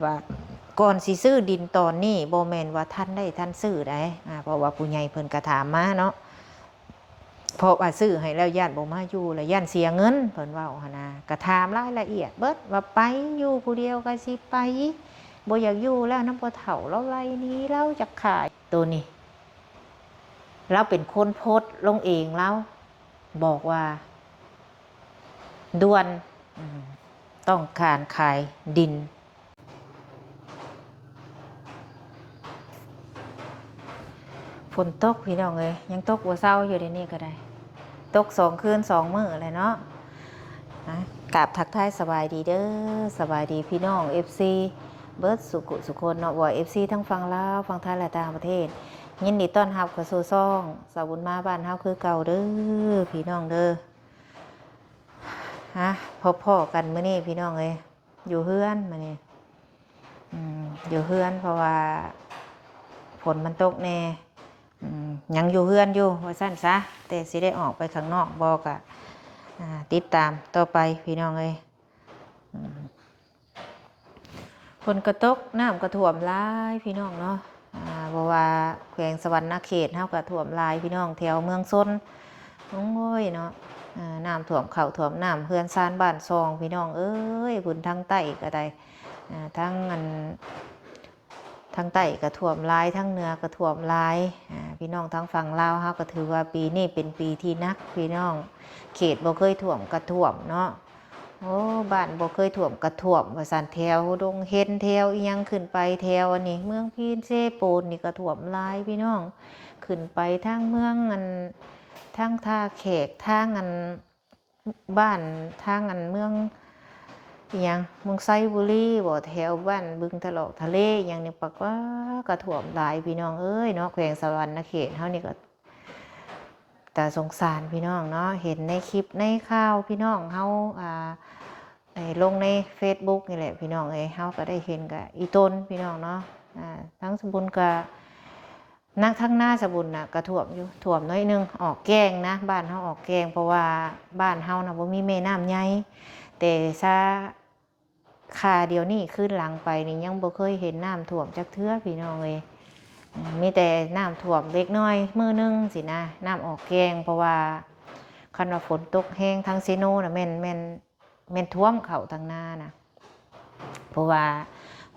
ວ່າກ່ອນຊິຊື້ດິນຕອນນີ້ ບໍ່ແມ່ນວ່າທັນໄດ້ທັນຊື້ໃດ໋ ອາ ເພາະວ່າຜູ້ໃຫຍ່ເພິ່ນກໍຖາມມາເນາະ ເພາະວ່າຊື້ໃຫ້ແລ້ວຢ້ານບໍ່ມາຢູ່ ແລ້ວຢ້ານເສຍເງິນ ເພິ່ນເວົ້າຫັ້ນນະ ກໍຖາມລາຍລະອຽດເບິດ ວ່າໄປຢູ່ຜູ້ດຽວກໍຊິໄປ ບໍ່ຢາກຢູ່ແລ້ວນຳພໍ່ເຖົ້າ ລາວໄລ່ໜີ ລາວຢາກຂາຍ. ໂຕນີ້ ລາວເປັນຄົນໂພສລົງເອງ ລາວບອກວ່າ ດ່ວນ ອືມ ຕ້ອງການຂາຍດິນ. ຝົນຕົກພີ່ນ້ອງເອີຍ ຍັງຕົກບໍ່ເຊົາຢູ່ ດຽວນີ້ກໍໄດ້ ຕົກສອງຄືນສອງມື້ແລ້ວເນາະ. ນະ ກາບທັກທາຍສະບາຍດີເດີ ສະບາຍດີພີ່ນ້ອງເອັຟຊີເບິດສຸກຸສຸຄົນເນາະ ວ່າເອັຟຊີທັງຝັ່ງລາວ ຝັ່ງໄທ ແລະ ຕ່າງປະເທດ ຍິນດີຕ້ອນຮັບເຂົ້າສູ່ຊ່ອງສາວບຸນມາບ້ານເຮົາຄືເກົ່າເດີ ພີ່ນ້ອງເດີ. ຮະ ພົບພໍ້ກັນມື້ນີ້ພີ່ນ້ອງເອີຍ ຢູ່ເຮືອນມື້ນີ້ ອືມ ຢູ່ເຮືອນ ເພາະວ່າຝົນມັນຕົກແດ່ ອືມ ຍັງຢູ່ເຮືອນຢູ່ວ່າຊັ້ນຊະ ແຕ່ຊິໄດ້ອອກໄປຂ້າງນອກບໍ່ກະ ອາ ຕິດຕາມຕໍ່ໄປພີ່ນ້ອງເອີຍ ອືມ. ຝົນກໍຕົກ ນ້ຳກໍຖ້ວມຫຼາຍພີ່ນ້ອງເນາະ ອາ ບໍ່ວ່າແຂວງສະຫວັນນະເຂດເຮົາກໍຖ້ວມຫຼາຍພີ່ນ້ອງ ແຖວເມືອງຊົນ ໂອ້ຍເນາະ ອາ ນ້ຳຖ້ວມເຂົ້າຖ້ວມນ້ຳເຮືອນຊານບ້ານຊ່ອງພີ່ນ້ອງເອີຍ ພຸ້ນທາງໃຕ້ກໍໄດ້ ອາ ທາງອັນ ທາງໃຕ້ກໍຖ້ວມຫຼາຍ ທາງເໜືອກໍຖ້ວມຫຼາຍ ອາ ພີ່ນ້ອງທາງຝັ່ງລາວເຮົາກໍຖືວ່າປີນີ້ເປັນປີທີ່ໜັກພີ່ນ້ອງ ເຂດບໍ່ເຄີຍຖ້ວມກໍຖ້ວມເນາະ ໂອ້ ບ້ານບໍ່ເຄີຍຖ້ວມກໍຖ້ວມວ່າຊັ້ນ ແຖວດົງເຫັນ ແຖວອີ່ຫຍັງຂຶ້ນໄປ ແຖວອັນນີ້ ເມືອງພີນ ເຊໂປນນີ້ກໍຖ້ວມຫຼາຍພີ່ນ້ອງ ຂຶ້ນໄປທາງເມືອງອັນ ທາງທ່າແຂກ ທາງອັນ ບ້ານ ທາງອັນເມືອງອີ່ຫຍັງ ເມືອງໄຊບູລີບໍ ແຖວບ້ານບຶງທະລອກທະເລອີ່ຫຍັງນີ້ ປາກວ່າກໍຖ້ວມຫຼາຍພີ່ນ້ອງເອີຍເນາະ ແຂວງສະຫວັນນະເຂດເຮົານີ້ກໍ ຕາສົງສານພີ່ນ້ອງເນາະ ເຫັນໃນຄລິບໃນຂ່າວພີ່ນ້ອງເຮົາ ອາ ໄດ້ລົງໃນເຟສບຸກນີ້ແຫຼະພີ່ນ້ອງເອີຍ ເຮົາກໍໄດ້ເຫັນກະອີ່ຕົນພີ່ນ້ອງເນາະ ອາ ທາງສະບຸນກະ ນະ ທາງນາສະບຸນນະກະຖ້ວມຢູ່ ຖ້ວມໜ້ອຍໜຶ່ງ ອອກແກ້ງນະ ບ້ານເຮົາອອກແກ້ງ ເພາະວ່າບ້ານເຮົານະບໍ່ມີແມ່ນ້ຳໃຫຍ່ ແຕ່ຊາ ຄ່າດຽວນີ້ຄືນຫຼັງໄປນີ້ຍັງບໍ່ເຄີຍເຫັນນ້ຳຖ້ວມຈັກເທື່ອພີ່ນ້ອງເອີຍ ມີແຕ່ນ້ຳຖ້ວມເລັກນ້ອຍມື້ໜຶ່ງຊີ້ນະ ນ້ຳອອກແກ້ງ ເພາະວ່າຄັນວ່າຝົນຕົກແຮງທາງເຊໂນນະ ແມ່ນ ແມ່ນ ແມ່ນຖ້ວມເຂົ້າທາງນານະ ເພາະວ່າ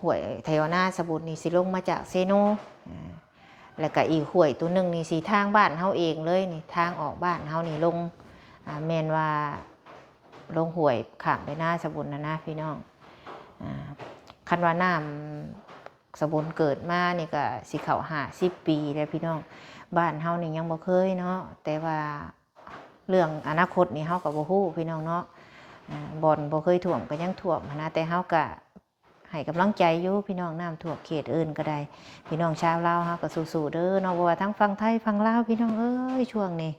ຫ້ວຍແຖວນາສະບຸນນີ້ຊິລົງມາຈາກເຊໂນ ອາ ແລ້ວກະອີກຫ້ວຍໂຕໜຶ່ງນີ້ຊິທາງບ້ານເຮົາເອງເລີຍນີ້ ທາງອອກບ້ານເຮົານີ້ລົງ ອາ ແມ່ນວ່າ ລົງຫ້ວຍຂ້າມໄປນາສະບຸນນະນະພີ່ນ້ອງ ອາ ຄັນວ່ານ້ຳສະບຸນເກີດມານີ້ກະຊິເຂົ້າຫ້າສິບປີແລ້ວພີ່ນ້ອງ ບ້ານເຮົານີ້ຍັງບໍ່ເຄີຍເນາະ ແຕ່ວ່າເລື່ອງອະນາຄົດນີ້ເຮົາກະບໍ່ຮູ້ພີ່ນ້ອງເນາະ ອາ ບ່ອນບໍ່ເຄີຍຖ້ວມກະຍັງຖ້ວມຫັ້ນນະ ແຕ່ເຮົາກະ ໃຫ້ກຳລັງໃຈຢູ່ພີ່ນ້ອງ ນ້ຳຖ້ວມເຂດອື່ນກໍໄດ້ ພີ່ນ້ອງຊາວລາວເຮົາກໍສູ້ໆເດີເນາະ ບໍ່ວ່າທາງຝັ່ງໄທຝັ່ງລາວ ພີ່ນ້ອງເອີຍ ຊ່ວງນີ້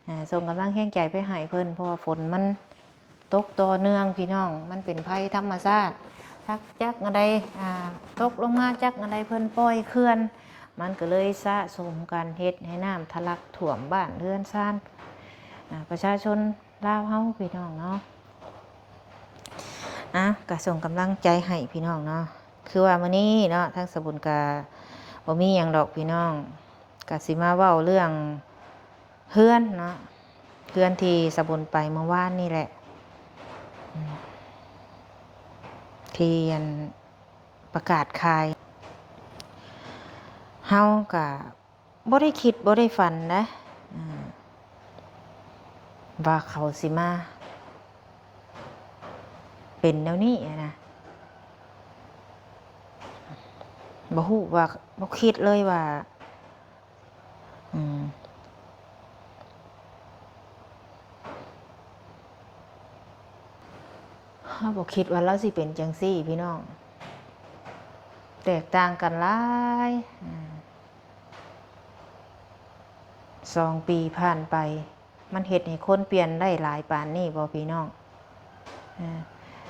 ອາ ສົ່ງກຳລັງແຮງໃຈໄປໃຫ້ເພິ່ນ ເພາະວ່າຝົນມັນຕົກຕໍ່ເນື່ອງພີ່ນ້ອງ ມັນເປັນໄພທຳມະຊາດ ທັກຈັກອັນໃດ ອາ ຕົກລົງມາຈັກອັນໃດ ເພິ່ນປ່ອຍເຂື່ອນ ມັນກໍເລີຍສະສົມກັນ ເຮັດໃຫ້ນ້ຳທະລັກຖ້ວມບ້ານເຮືອນຊານ ອາ ປະຊາຊົນລາວເຮົາພີ່ນ້ອງເນາະ. ອາ ກະສົ່ງກຳລັງໃຈໃຫ້ພີ່ນ້ອງເນາະ ຄືວ່າມື້ນີ້ເນາະ ທາງສະບຸນກະບໍ່ມີຫຍັງດອກພີ່ນ້ອງ ກະຊິມາເວົ້າເລື່ອງເຮືອນເນາະ ເຮືອນທີ່ສະບຸນໄປເມື່ອວານນີ້ແຫຼະ ທີ່ອັນປະກາດຂາຍ ເຮົາກະ ບໍ່ໄດ້ຄິດບໍ່ໄດ້ຝັນນະ ອາ ວ່າເຂົາຊິມາເປັນແນວນີ້ນະ ບໍ່ຮູ້ວ່າ ບໍ່ຄິດເລີຍວ່າ ອືມ ເຮົາບໍ່ຄິດວ່າລາວຊິເປັນຈັ່ງຊີ້ພີ່ນ້ອງ ແຕກຕ່າງກັນຫຼາຍ ອາ ສອງປີຜ່ານໄປ ມັນເຮັດໃຫ້ຄົນປ່ຽນໄດ້ຫຼາຍປານນີ້ບໍ່ພີ່ນ້ອງ? ເອີ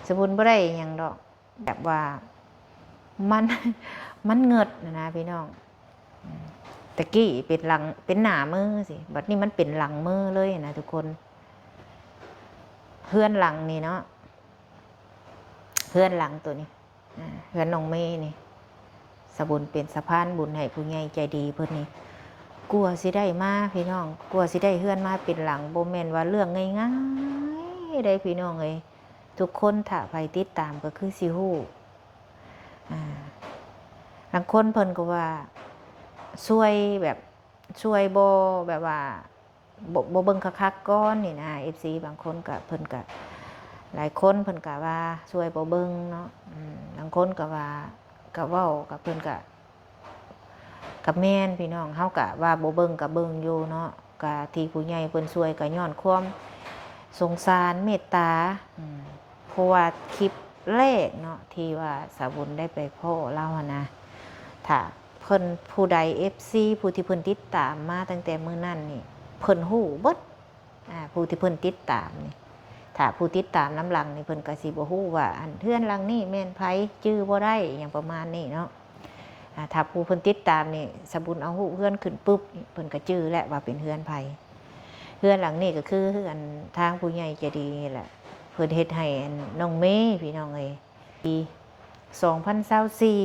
ສະບຸນບໍ່ໄດ້ຫຍັງດອກ ແບບວ່າມັນ ມັນເງິດນະນະພີ່ນ້ອງ. ອາ ແຕ່ກີ້ເປັນຫຼັງ ເປັນໜ້າມືຊີ້ ບັດນີ້ມັນເປັນຫຼັງມືເລີຍນະທຸກຄົນ. ເຮືອນຫຼັງນີ້ເນາະ ເຮືອນຫຼັງໂຕນີ້ ອ່າ ເຮືອນນ້ອງເມນີ້ ສາບຸນເປັນສະພານບຸນໃຫ້ຜູ້ໃຫຍ່ໃຈດີເພິ່ນນີ້ ກວ່າຊິໄດ້ມາພີ່ນ້ອງ ກວ່າຊິໄດ້ເຮືອນມາເປັນຫຼັງ ບໍ່ແມ່ນວ່າເລື່ອງງ່າຍໆເດ້ພີ່ນ້ອງເອີຍ. ທຸກຄົນຖ້າໃຜຕິດຕາມກໍຄືຊິຮູ້ ອ່າ ລາງຄົນເພິ່ນກໍວ່າຊ່ວຍແບບ ຊ່ວຍບໍ່ ແບບວ່າ ບໍ່ ບໍ່ເບິ່ງຄັກໆກ່ອນນີ້ນະ ເອັຟຊີ ບາງຄົນກະ ເພິ່ນກະ ຫຼາຍຄົນເພິ່ນກະວ່າຊ່ວຍບໍ່ເບິ່ງເນາະ ອືມ ບາງຄົນກະວ່າ ກະເວົ້າ ກະເພິ່ນກະ ກະແມ່ນພີ່ນ້ອງ ເຮົາກະວ່າບໍ່ເບິ່ງກະເບິ່ງຢູ່ເນາະ ກະທີ່ຜູ້ໃຫຍ່ເພິ່ນຊ່ວຍກະຍ້ອນຄວາມສົງສານເມດຕາ ອືມ ເພາະວ່າຄລິບແລກເນາະ ທີ່ວ່າສາບຸນໄດ້ໄປພໍ້ລາວຫັ້ນນະ ຖ້າ ເພິ່ນຜູ້ໃດ ເອັຟຊີ ຜູ້ທີ່ເພິ່ນຕິດຕາມມາຕັ້ງແຕ່ມື້ນັ້ນນີ້ ເພິ່ນຮູ້ເບິດ ອ່າ ຜູ້ທີ່ເພິ່ນຕິດຕາມນີ້ ຖ້າຜູ້ຕິດຕາມນຳຫຼັງນີ້ ເພິ່ນກໍຊິບໍ່ຮູ້ວ່າ ອັນ ເຮືອນຫຼັງນີ້ແມ່ນໃຜ ຈື່ບໍ່ໄດ້ ຫຍັງປະມານນີ້ເນາະ ອ່າ ຖ້າຜູ້ເພິ່ນຕິດຕາມນີ້ ສາບຸນເອົາຮູບເຮືອນຂຶ້ນປຶບ ເພິ່ນກໍຈື່ແລ້ວວ່າເປັນເຮືອນໃຜ. ເຮືອນຫຼັງນີ້ກໍຄືເຮືອນທາງຜູ້ໃຫຍ່ໃຈດີນີ້ແຫຼະ ເພິ່ນເຮັດໃຫ້ ອັນ ນ້ອງເມ ພີ່ນ້ອງເອີຍ ປີສອງພັນຊາວສີ່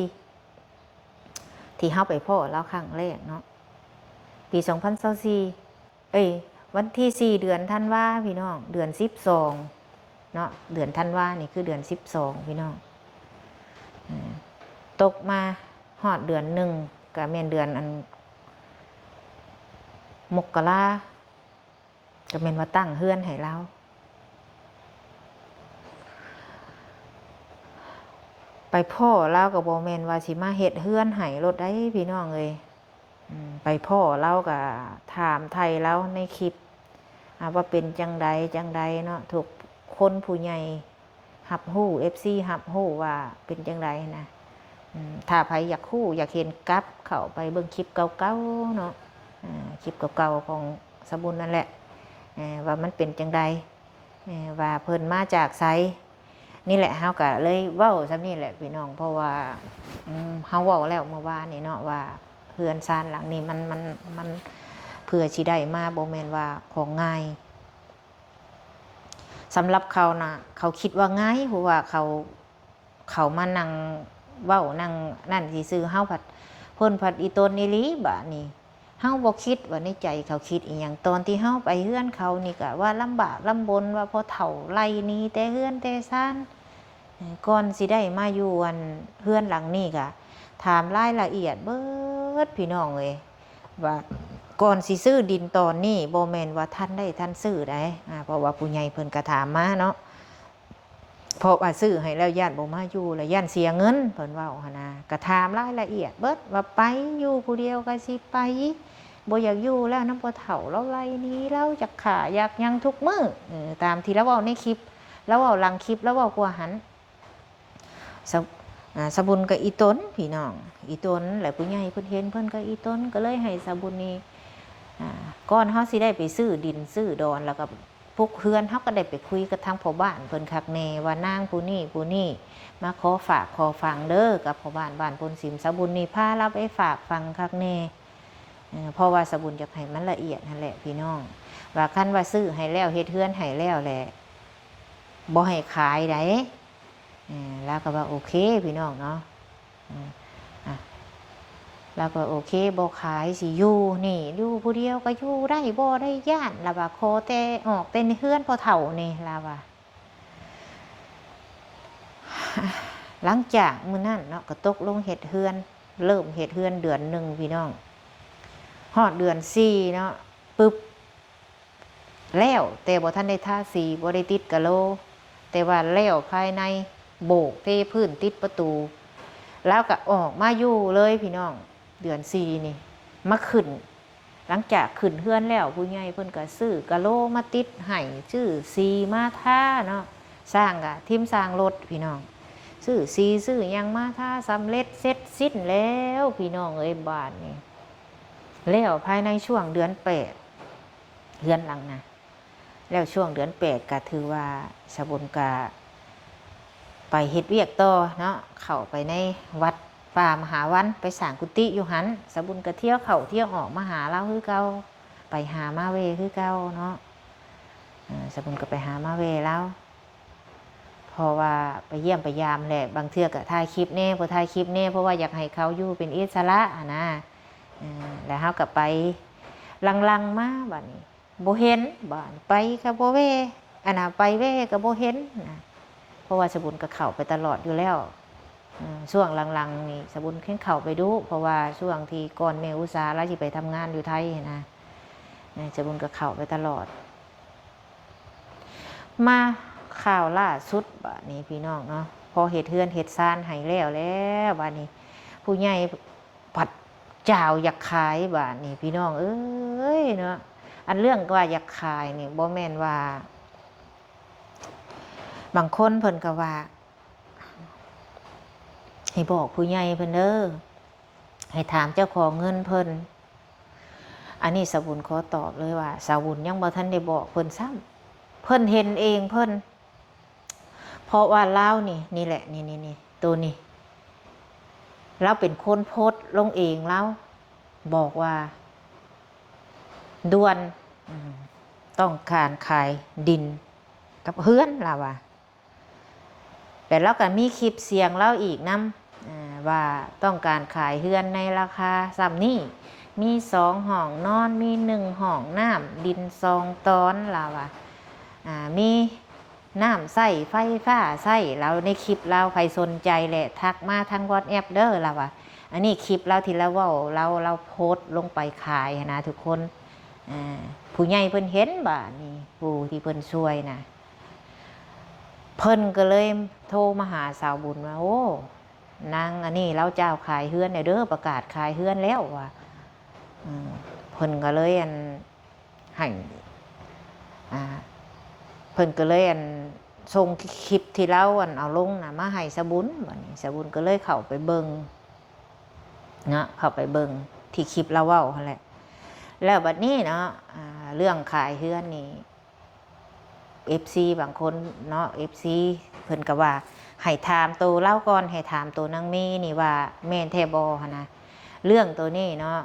ທີ່ເຮົາໄປພໍ້ລາວຄັ້ງແລກເນາະ ປີສອງພັນຊາວສີ່ ເອີຍ ວັນທີສີ່ ເດືອນທັນວາ ພີ່ນ້ອງ ເດືອນສິບສອງເນາະ ເດືອນທັນວານີ້ຄືເດືອນສິບສອງ ພີ່ນ້ອງ ເອີ ຕົກມາຮອດເດືອນໜຶ່ງ ກະແມ່ນເດືອນ ອັນ ມົກກະລາ ກໍແມ່ນວ່າຕັ້ງເຮືອນໃຫ້ລາວ ໄປພໍ້ລາວກໍບໍ່ແມ່ນວ່າຊິມາເຮັດເຮືອນໃຫ້ໂລດໃດ໋ພີ່ນ້ອງເອີຍ ອືມ ໄປພໍ້ລາວກໍຖາມໄຖ່ລາວໃນຄລິບ ອ່າ ວ່າເປັນຈັ່ງໃດຈັ່ງໃດເນາະ ທຸກຄົນຜູ້ໃຫຍ່ ຮັບຮູ້ ເອັຟຊີ ຮັບຮູ້ວ່າເປັນຈັ່ງໃດນະ ອືມ ຖ້າໃຜຢາກຮູ້ຢາກເຫັນ ກັບເຂົ້າໄປເບິ່ງຄລິບເກົ່າໆເນາະ ອ່າ ຄລິບເກົ່າໆຂອງສາບຸນນັ້ນແຫຼະ ເອີ ວ່າມັນເປັນຈັ່ງໃດ ເອີ ວ່າເພິ່ນມາຈາກໃສ ນີ້ແຫຼະ ເຮົາກໍເລີຍເວົ້າສ່ຳນີ້ແຫຼະພີ່ນ້ອງ ເພາະວ່າ ອືມ ເຮົາເວົ້າແລ້ວມື້ວານນີ້ເນາະ ວ່າເຮືອນຊານຫຼັງນີ້ມັນ ມັນ ມັນ ເພື່ອຊິໄດ້ມາ ບໍ່ແມ່ນວ່າຂອງງ່າຍ ສຳລັບເຂົານະ ເຂົາຄິດວ່າງ່າຍ ເພາະວ່າເຂົາ ເຂົາມານັ່ງເວົ້ານັ່ງນັ້ນຊື່ໆ ເຮົາພັດ ເພິ່ນພັດອີ່ຕົນອີ່ຫຼີບາດນີ້ ເຮົາບໍ່ຄິດວ່າໃນໃຈເຂົາຄິດອີ່ຫຍັງ ຕອນທີ່ເຮົາໄປເຮືອນເຂົານີ້ກະວ່າລຳບາກລຳບົນ ວ່າພໍ່ເຖົ້າໄລ່ໜີແຕ່ເຮືອນແຕ່ຊານ ເອີ ກ່ອນຊິໄດ້ມາຢູ່ ອັນ ເຮືອນຫຼັງນີ້ກະ ຖາມລາຍລະອຽດເບິດ ພີ່ນ້ອງເອີຍ ວ່າກ່ອນຊິຊື້ດິນຕອນນີ້ ບໍ່ແມ່ນວ່າທັນໄດ້ທັນຊື້ໃດ໋ ອາ ເພາະວ່າຜູ້ໃຫຍ່ເພິ່ນກະຖາມມາເນາະ ເພາະວ່າຊື້ໃຫ້ແລ້ວຢ້ານບໍ່ມາຢູ່ ແລ້ວຢ້ານເສຍເງິນ ເພິ່ນເວົ້າຫັ້ນນະ ກະຖາມລາຍລະອຽດເບິດ ວ່າໄປຢູ່ຜູ້ດຽວກະຊິໄປ ບໍ່ຢາກຢູ່ແລ້ວນຳພໍ່ເຖົ້າ ລາວໄລ່ໜີ ລາວຢາກຂ້າຢາກຫຍັງທຸກມື້ ເອີ ຕາມທີ່ລາວເວົ້າໃນຄລິບ ລາວເວົ້າຫຼັງຄລິບ ລາວເວົ້າກວ່າຫັ້ນ ສະ ອາ ສາບຸນກໍອີ່ຕົນພີ່ນ້ອງ ອີ່ຕົນ ແລະ ຜູ້ໃຫຍ່ເພິ່ນເຫັນເພິ່ນກໍອີ່ຕົນ ກໍເລີຍໃຫ້ສາບຸນນີ້ ອາ ກ່ອນເຮົາຊິໄດ້ໄປຊື້ດິນຊື້ດອນ ແລ້ວກໍປຸກເຮືອນ ເຮົາກໍໄດ້ໄປຄຸຍກັບທາງພໍ່ບ້ານເພິ່ນຄັກແນ່ ວ່ານາງຜູ້ນີ້ຜູ້ນີ້ມາຂໍຝາກຂໍຝັງເດີ ກັບພໍ່ບ້ານບ້ານໂພນສິມ ສາບຸນນີ້ພາລາວໄປຝາກຝັງຄັກແນ່ ເອີ ເພາະວ່າສາບຸນຢາກໃຫ້ມັນລະອຽດຫັ້ນແຫຼະພີ່ນ້ອງ ວ່າຄັນວ່າຊື້ໃຫ້ແລ້ວ ເຮັດເຮືອນໃຫ້ແລ້ວແຫຼະ ບໍ່ໃຫ້ຂາຍໃດ ເອີ ລາວກໍວ່າໂອເຄພີ່ນ້ອງເນາະ ອາ ລາວກໍໂອເຄ ບໍ່ຂາຍ ຊິຢູ່ນີ້ ຢູ່ຜູ້ດຽວກໍຢູ່ໄດ້ ບໍ່ໄດ້ຢ້ານ ລາວວ່າ ຂໍແຕ່ອອກແຕ່ເຮືອນພໍ່ເຖົ້ານີ້ ລາວວ່າ ຫຼັງຈາກມື້ນັ້ນເນາະ ກໍຕົກລົງເຮັດເຮືອນ ເລີ່ມເຮັດເຮືອນເດືອນໜຶ່ງພີ່ນ້ອງ ຮອດເດືອນສີ່ເນາະ ປຶບ ແລ້ວ ແຕ່ບໍ່ທັນໄດ້ທາສີ ບໍ່ໄດ້ຕິດກະໂລ ແຕ່ວ່າແລ້ວພາຍໃນ ໂບກເທພື້ນ ຕິດປະຕູ ລາວກະອອກມາຢູ່ເລີຍພີ່ນ້ອງ ເດືອນສີ່ນີ້ ມາຂຶ້ນ ຫຼັງຈາກຂຶ້ນເຮືອນແລ້ວ ຜູ້ໃຫຍ່ເພິ່ນກະຊື້ກະໂລມາຕິດໃຫ້ ຊື້ສີມາທາເນາະ ຊ່າງກະທີມຊ່າງລົດພີ່ນ້ອງ ຊື້ສີຊື້ຫຍັງມາທາ ສຳເລັດເສັດສິ້ນແລ້ວພີ່ນ້ອງເອີຍ ບາດນີ້ ແລ້ວພາຍໃນຊ່ວງເດືອນແປດ ເຮືອນຫຼັງນະ ແລ້ວຊ່ວງເດືອນແປດກະຖືວ່າສາບຸນກະໄປເຮັດວຽກຕໍ່ເນາະ ເຂົ້າໄປໃນວັດປ່າມະຫາວັນ ໄປສ້າງກຸຕິຢູ່ຫັ້ນ ສາບຸນກະທ່ຽວເຂົ້າທ່ຽວອອກມາຫາລາວຄືເກົ່າ ໄປຫາມາແວ່ຄືເກົ່າເນາະ ເອີ ສາບຸນກະໄປຫາມາແວ່ລາວ. ເພາະວ່າໄປຢ້ຽມໄປຢາມແຫຼະ ບາງເທື່ອກໍຖ່າຍຄລິບແດ່ ບໍ່ຖ່າຍຄລິບແດ່ ເພາະວ່າຢາກໃຫ້ເຂົາຢູ່ເປັນອິດສະຫຼະຫັ້ນນະ. ເອີ ແລ້ວເຮົາກໍໄປຫຼັ່ງໆມາ ບາດນີ້ບໍ່ເຫັນ ບາດນີ້ໄປກໍບໍ່ແວ່ ອັນນ່າ ໄປແວ່ກໍບໍ່ເຫັນນະ ເພາະວ່າສະບຸນກໍເຂົ້າໄປຕະຫຼອດຢູ່ແລ້ວ. ເອີ ຊ່ວງຫຼັງໆນີ້ສະບຸນແຮ່ງເຂົ້າໄປດຸ ເພາະວ່າຊ່ວງທີ່ກ່ອນແມ່ອຸສາລາວຊິໄປທຳງານຢູ່ໄທຫັ້ນນະ ເອີ ສະບຸນກໍເຂົ້າໄປຕະຫຼອດ. ມາຂ່າວລ່າສຸດບາດນີ້ພີ່ນ້ອງເນາະ ພໍເຮັດເຮືອນເຮັດຊານໃຫ້ແລ້ວແລ້ວ ບາດນີ້ຜູ້ໃຫຍ່ພັດຈາວຢາກຂາຍ ບາດນີ້ພີ່ນ້ອງເອີຍເນາະ. ອັນເລື່ອງວ່າຢາກຂາຍນີ້ ບໍ່ແມ່ນວ່າ ບາງຄົນເພິ່ນກໍວ່າ ໃຫ້ບອກຜູ້ໃຫຍ່ເພິ່ນເດີ ໃຫ້ຖາມເຈົ້າຂອງເງິນເພິ່ນ. ອັນນີ້ສາວບຸນຂໍຕອບເລີຍວ່າ ສາວບຸນຍັງບໍ່ທັນໄດ້ບອກເພິ່ນຊ້ຳ ເພິ່ນເຫັນເອງເພິ່ນ ເພາະວ່າລາວນີ້ ນີ້ແຫຼະ ນີ້ໆໆ ໂຕນີ້ ລາວເປັນຄົນໂພສລົງເອງ ລາວບອກວ່າດ່ວນ ອືມ ຕ້ອງການຂາຍດິນກັບເຮືອນ ລາວວ່າ. ແລ້ວລາວກໍມີຄລິບສຽງລາວອີກນຳ ເອີ ວ່າຕ້ອງການຂາຍເຮືອນໃນລາຄາສ່ຳນີ້ ມີສອງຫ້ອງນອນ ມີໜຶ່ງຫ້ອງນ້ຳ ດິນສອງຕອນ ລາວວ່າ ອາ ມີນ້ຳໃຊ້ ໄຟຟ້າໃຊ້ ລາວ ໃນຄລິບລາວ. ໃຜສົນໃຈແຫຼະ ທັກມາທາງ WhatsApp ເດີ ລາວວ່າ. ອັນນີ້ຄລິບລາວທີ່ລາວເວົ້າ ລາວ ລາວໂພສລົງໄປຂາຍຫັ້ນນະທຸກຄົນ. ອາ ຜູ້ໃຫຍ່ເພິ່ນເຫັນ ບາດນີ້ຜູ້ທີ່ເພິ່ນຊ່ວຍນະ ເພິ່ນກໍເລີຍໂທມາຫາສາວບຸນວ່າ ໂອ້ ນາງອັນນີ້ລາວຈ້າວຂາຍເຮືອນແລ້ວເດີ ປະກາດຂາຍເຮືອນແລ້ວວ່າ. ເພິ່ນກໍເລີຍ ອັນ ໃຫ້ ອາ ເພິ່ນກໍເລີຍ ອັນ ສົ່ງຄລິບທີ່ລາວ ອັນ ເອົາລົງນະມາໃຫ້ສາວບຸນ. ບາດນີ້ສາວບຸນກໍເລີຍເຂົ້າໄປເບິ່ງເນາະ ເຂົ້າໄປເບິ່ງທີ່ຄລິບລາວເວົ້າຫັ້ນແຫຼະ. ແລ້ວບາດນີ້ເນາະ ອາ ເລື່ອງຂາຍເຮືອນນີ້ ເອັຟຊີບາງຄົນເນາະ ເອັຟຊີເພິ່ນກໍວ່າໃຫ້ຖາມໂຕລາວກ່ອນ ໃຫ້ຖາມໂຕນາງເມນີ້ວ່າແມ່ນແທ້ບໍ່ຫັ້ນນະ. ເລື່ອງໂຕນີ້ເນາະ